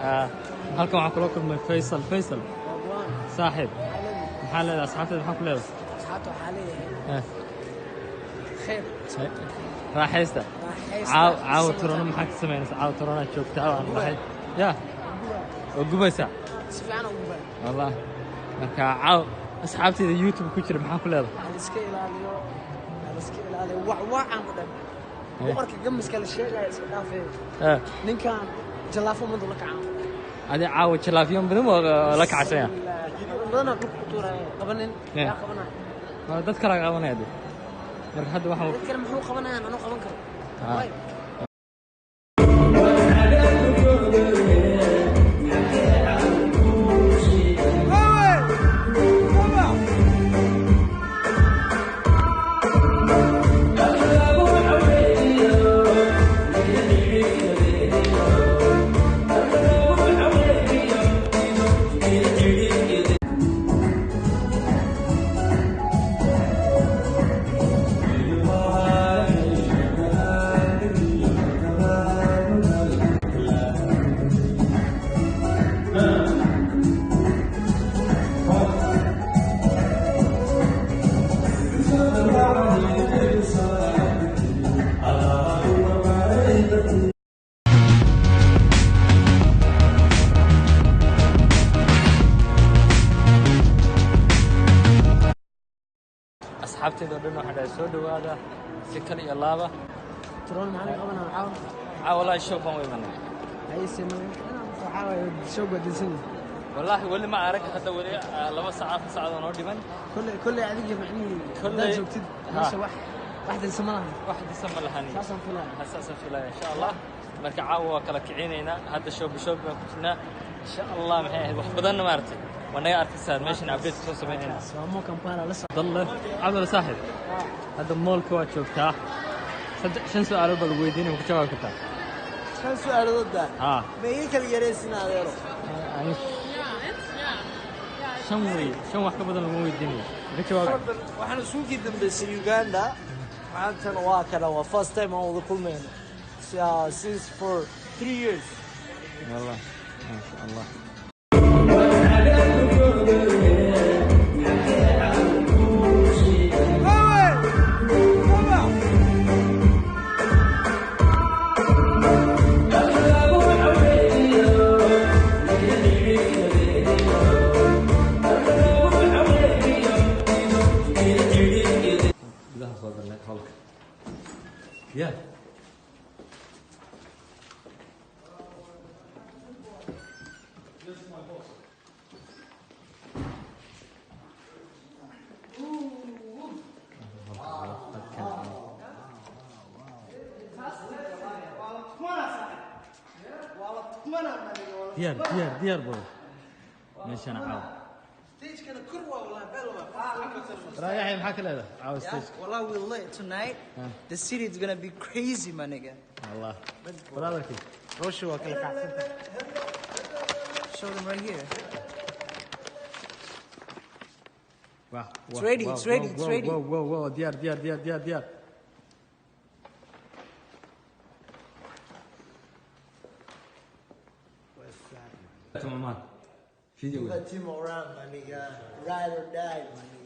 Halkan waxaan kula kulmay Faysal. Faysal saaxiib, maxaa leedahay asxaabteeda? Maxaa ku leedahay? Asxaabta waxaa leeyahay khayr. Raaxaysta. Caaw caawa Toronto maxaa ka samaynaysa? Caawa Toronto joogtaa aan dhahay ya oo gubaysaa. Si fiican u gubay. Wallah, marka caaw asxaabteeda YouTube ku jira maxaa ku leedahay? Ha iska ilaaliyo, ha iska ilaaliyo wacwacan ku dhan. Boqorka gamiska la sheegaya iska dhaafee. Ninkan jalaafo madu la kacaa. Adi caawa jalaafiyo badan waa la kacsanya. Badanaa dhulka ku tuuraya qabanin. Yaa qabanaya? Waa dad kala qabanaya de. Marka hadda waxaan Dad kale muxuu qabanayaan? Anuu qaban karo. Waay. Asxaabteeda oo dhan waxaa dhahay soo dhawaada si kal iyo laaba. Toronto maxaa laga qabanaa caawa? Caawa wallaahi show baan u imanay. Hayse, waxaa waaye show waa dansan. Wallaahi weli ma arag hadda weli 2 saac 4 saacadoo noo dhiman. Kolley adiga macnihii haddaad joogtid meesha wax dansan ma lahan. Wax disan ma lahani. Saasaan filaya. Saasaan filaya, insha Allah. Marka caawa waa kala kicinaynaa. Hadda shoobi shoobi baan ku jirnaa, insha Allah. Maxay ahayd wax badanna maaragtay waa naga arkaysaa meeshan update soo samaynayna. Waa Mo Kampala la socda. Cabdalle, Cabdalle saaxib, hadda mall-ka waa joogtaa. Saddex shan su'aalood baa lagu weydiinaya, ma ku jawaabi kartaa? Shan su'aalood baa? Haa. Ma ii kala yaraysin, adeero? Ani shan wey, shan wax ka badan laguma weydiinayo. Ma ka jawaabi? Waxaan isugu dambeysay Uganda. Maantana waa kana, waa first time aan wada kulmayno since for 3 years. Wallah, maasha Allah. Gudaha soo galnay hall-ka ya. Diyaar, diyaar, diyaar bro. Meeshana caawa raayaxay maxaa ka leedahay caawa stage? Wallah, we lit tonight. The city is gonna be crazy, my nigga. Allah brotherkii. Hawsha waa kala kacsan. Show them right here. Wow. It's ready, it's ready, it's ready. Wow, diyaar, diyaar, diyaar, diyaar, diyaar. Tamaam video. Team around, my nigga. Ride or die, my nigga.